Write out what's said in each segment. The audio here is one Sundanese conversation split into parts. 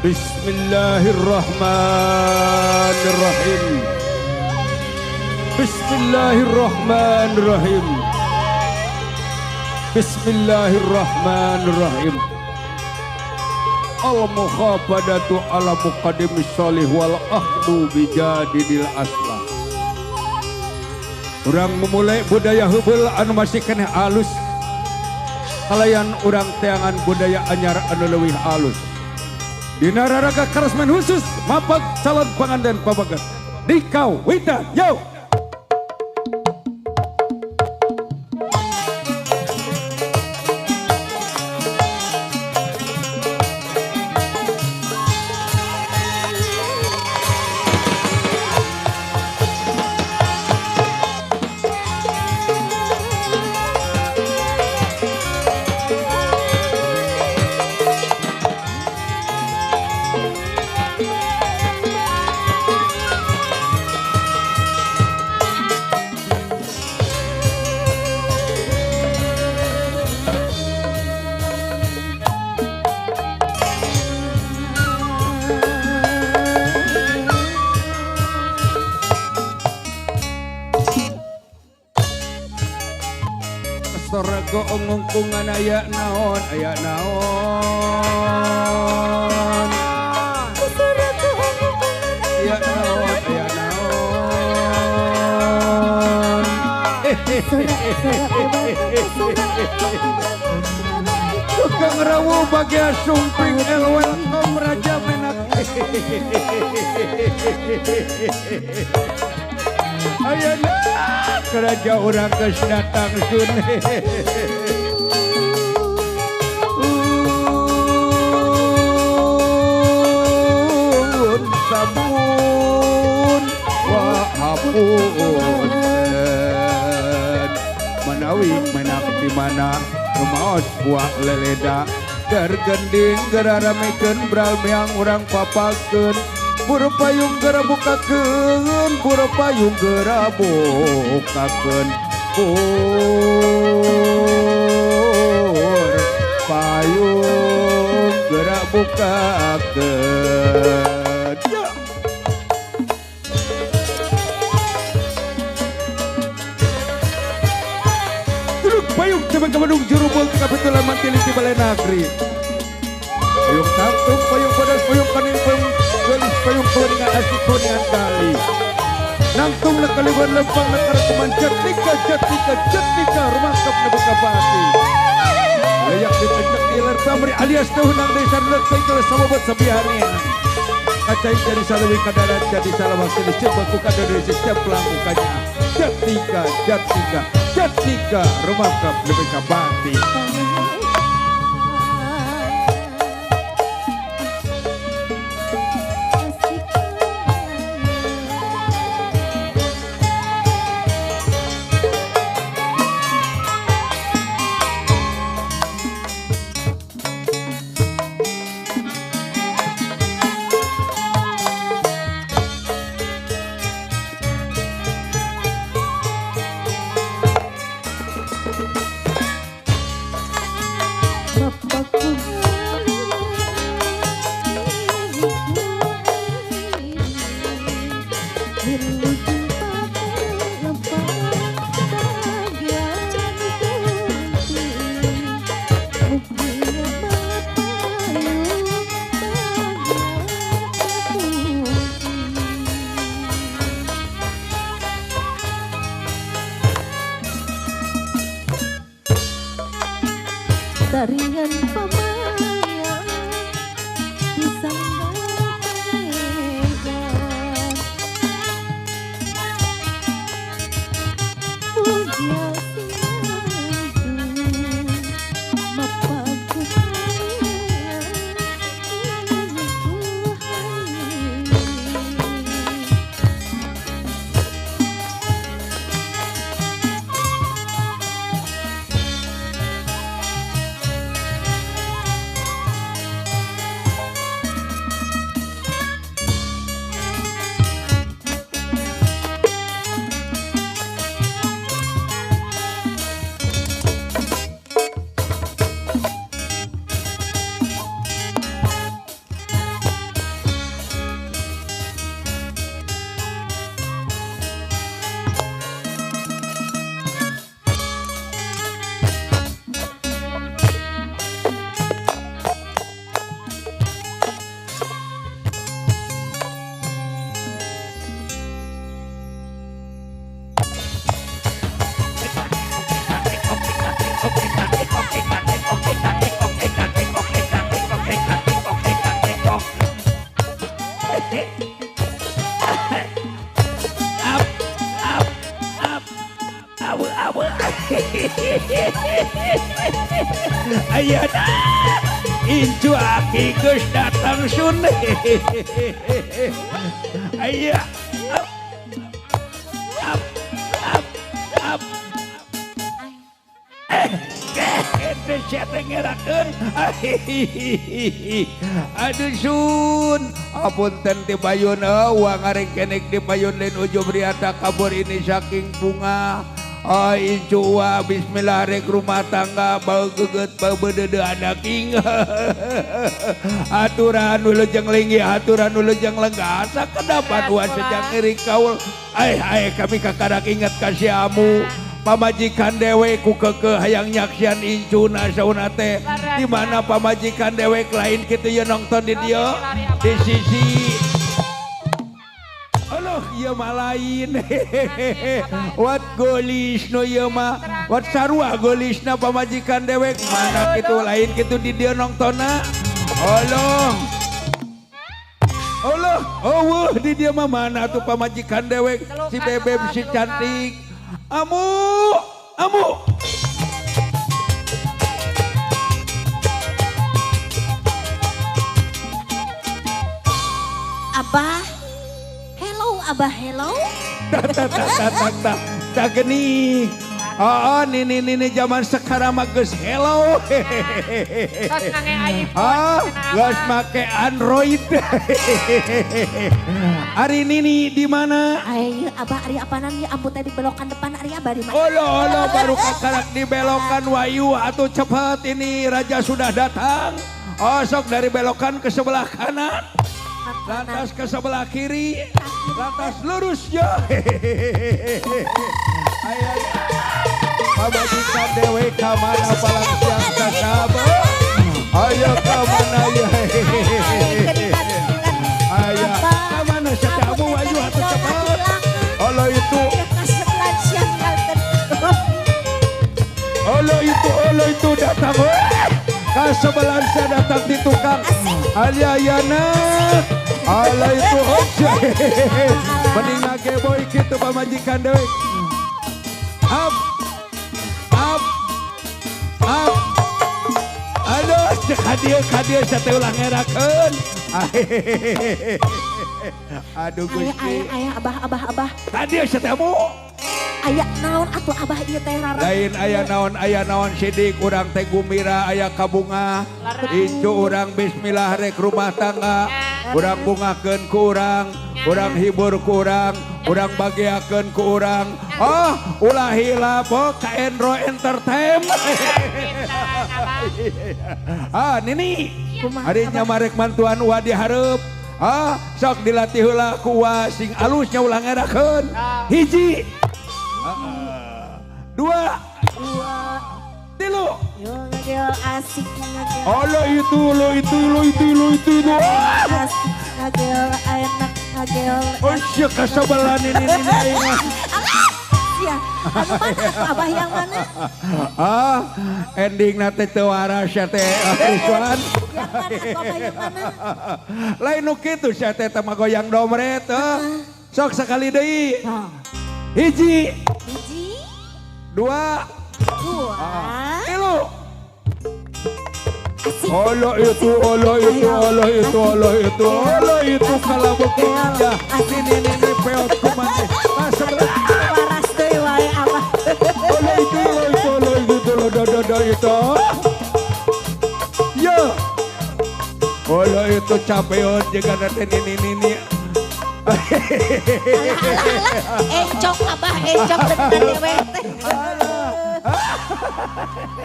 Bismillahirrahmanirrahim. Bismillahirrahmanirrahim. Bismillahirrahmanirrahim. Al-mukhabadatu ala muqaddim sholih wal ahdu bijadidil aslah. Urang memulai budaya heubeul anu masih keneh alus. Kalayan urang teangan budaya anyar anu leuwih alus. Dina raraga karesmen khusus mapag calon panganten pabaget di kawitan yo. Sorgo ngungkungan aya naon aya naon. Aya naon aya naon. Tukang rawu bagian sumping el welcome Raja Menak. Ayeuna keraja urang geus datang sun. Sabun wa hapunten manawi menak di mana rumaos buah leleda gergending geraramekeun bral meang urang papakeun buru payung gera bukakeun buru payung gera bukakeun bur payung gera bukakeun. Ya. Duduk payung cebeng ka Bandung jurubul kapitulan mantili ti Balai Nagri. Payung tangtung payung bodas payung kanin payung gelis payung kuningan asik kuningan kali. Nangtung nakaliwan lempang nakarakuman jatika jatika jatika rumangkap nabuka pati. Layak ditejak iler pamri alias tahunang desa nulak saikala samobot sabihanin. Kacai jadi salawi kadarat jadi salawak sini cebaku kadadari ceplang mukanya. Jatika jatika jatika rumangkap nabuka pati. Tarian pemayang di sanggar. Ayeuna incu aki geus datang sun. Aya. Up. Up. Up. Up. Eh, sia teh ngerakeun. Aduh sun, apunten ti payun eueuh ngarengkenek di payun lain ujub ria takabur ini saking bunga. Oh incu wa bismillah rek rumah tangga bau geget bau beudeudeut daging. Aturan wilujeng linggih, aturan wilujeng lenggah, sakedapan wa sejak ngiring kaul. Ai ai kami kakarak inget ka si amu. Pamajikan dewek ku kekeh hayang nyaksian incuna sauna teh. Di mana pamajikan dewek lain kitu ye nonton di dieu di sisi. Aduh, ieu mah lain. Wat golis no ieu mah. Wat sarua golisna pamajikan dewek mana kitu lain kitu di dieu nongtonna. Allah. Allah, oh di dieu mah mana tuh pamajikan dewek si bebeb si cantik. Amu, amu. Abah, hello Abah, hello. Tak tak tak tak tak tak tak geni. Oh, nini nini zaman sekarang mah geus hello. Tos ngangge iPhone. Ah, geus make Android. Ari nini di mana? Ayo Abah, ari apanan ya ambu tadi belokan depan ari Abah di mana? Olo olo baru kakarak di belokan Wayu atau cepat ini raja sudah datang. Oh sok dari belokan ke sebelah kanan, lantas ke sebelah kiri, lantas lurus ya. Ayo, pamajikan dewe ka mana palang siang sasaba. Ayo ka mana ya. Ayo ka mana setamu Wayu atau cepat. Olo itu, olo itu, olo itu datang. Kasebelan saya datang di tukang. Aliayana. Ala itu oke. Mending ngageboy kitu pamajikan dewe. Up. Up. Up. Aduh, cek hadieu hadieu saya ulah ngerakeun. Aduh Ayah, Gusti. ayah, ayah, abah, abah, abah. Hadieu saya mu. Aya naon atuh abah ieu teh rara. Lain aya naon sidik urang teh gumira aya kabunga. Incu urang bismillah rek rumah tangga. Urang bungakeun ku urang, urang hibur ku urang, urang bagiakeun ku urang. Oh, ulah hilap oh ka Endro Entertainment. Ah, nini. Ari nya marek mantuan ua di hareup. Ah, sok dilatih heula ku ua sing alusnya ulah ngerakeun. Hiji. Dua, tilu. Yo ngagel asik ngagel. Allah itu, lo itu, lo itu, lo itu, lo. Asik ngagel enak ngagel. Oh sia kasabalan ini ini ini. Alah, sia. Anu mana atuh abah yang mana? Ah, ending nate teu waras sia teh Rizwan. Yang mana atuh abah yang mana? Lain nu kitu sia teh teh mah goyang domret. Sok sekali deui. Hiji, Hiji, dua, dua, tilu. Asik. Allah itu, Allah itu, Allah itu, Allah itu, Allah itu kalau bekerja. Ini ini peot kumaha. Ah, sebelah. Waras deui wae abah. Allah itu, Allah itu, Allah itu, Allah do do do itu. Yo. Allah itu capeon jeung teh ini ini ini. Alah, alah, alah. Encok abah, encok dengan dewek teh.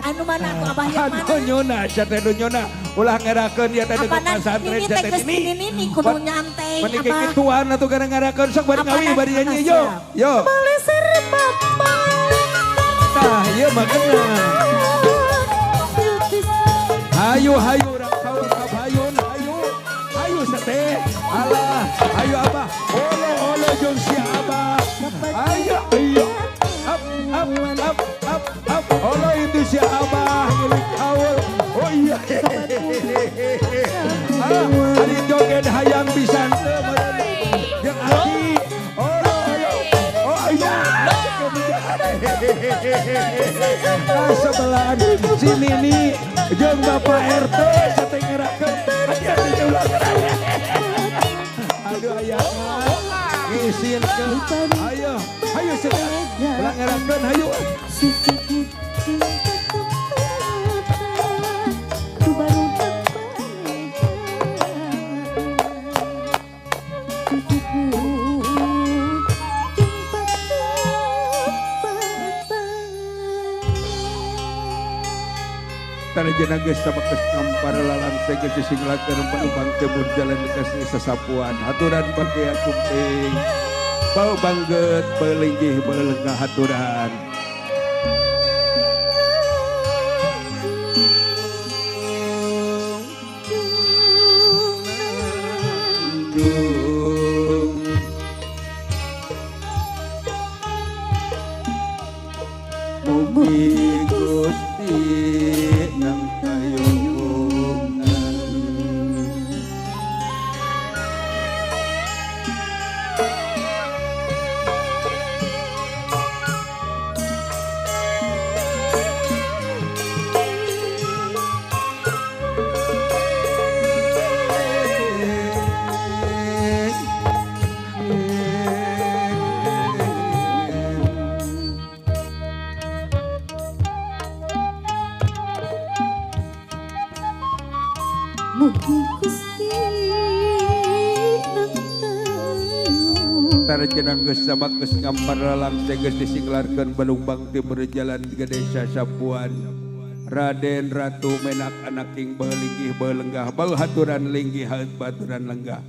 Anu mana atuh abah yang mana? Aduh nyona, sia teh nu nyona. Ulah ngerakeun ieu teh Apanan pesantren nini sia teh teh geus nini. nini nini kudu nyantai Meni abah. kikituan atuh gara ngarakeun sok bari ngawi bari nyanyi yo. Yo. Maleser bapak. Tah ieu mah kena. Hayu hayu urang kaul ka bayun hayu. Hayu sate. Alah, hayu abah. Olo olo jeung si abah. Ayo ayo. Up up up up up. Olo itu si abah milik kaul. Oh iya. Ah, ari joget hayang pisan teu meureun. Jeung aki. Olo ayo. Oh iya. Sebelahan si Nini jeung Bapak RT satengerakeun. Hati-hati ulah. Aduh ayah. Ngisinkeun. Ayo, hayu cenah. Ulah ngerakeun hayu. Tarajana geus sabakes ngampar lalangse geus sisinglakeun panumpang tebur jalan kasih sasapuan. Haturan bagea sumping. Bau bangget, bau linggih, bau lenggah haturan. Mugi Gusti nang kayungan. Tarjenang geus samak geus ngampar lalangse geus disinglarkeun balumbang timur jalan gede sasapuan. Raden Ratu Menak anaking beulinggih beulenggah bau haturan linggih haeut baturan lenggah.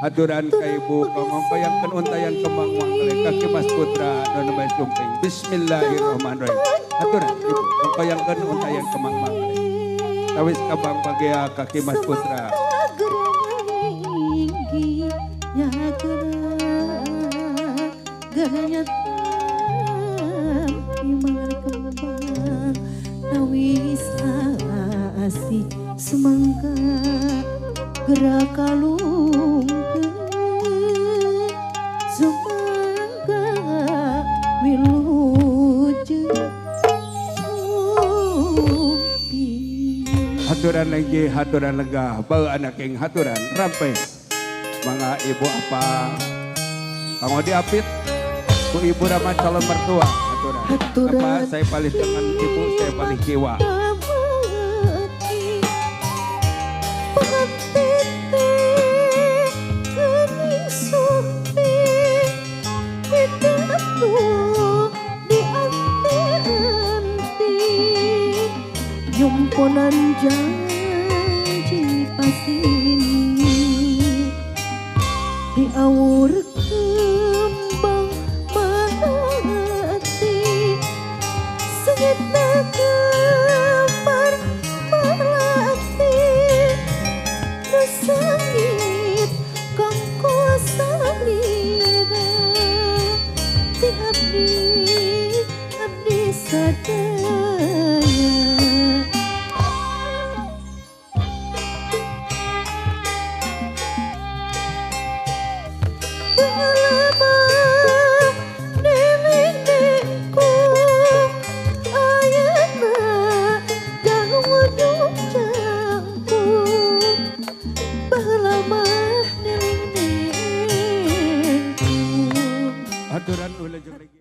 Haturan ka ibu kangongkoyangkeun untayan kembang mangkale kaki Mas Putra nu nembe sumping. Bismillahirrahmanirrahim. Haturan ibu kangongkoyangkeun untayan kembang mangkale. Tawis kabang bagea kaki Mas Putra. Semangka gerak kalungkeun sumangga wilujeng sumpi. Haturan lagi haturan legah bau anaking haturan rampes. Mangga ibu apa kanggo diapit ku ibu ramah calon mertua haturan. Haturan. Apa saya palih tangan ibu saya palih kiwa. Nyumponan janji.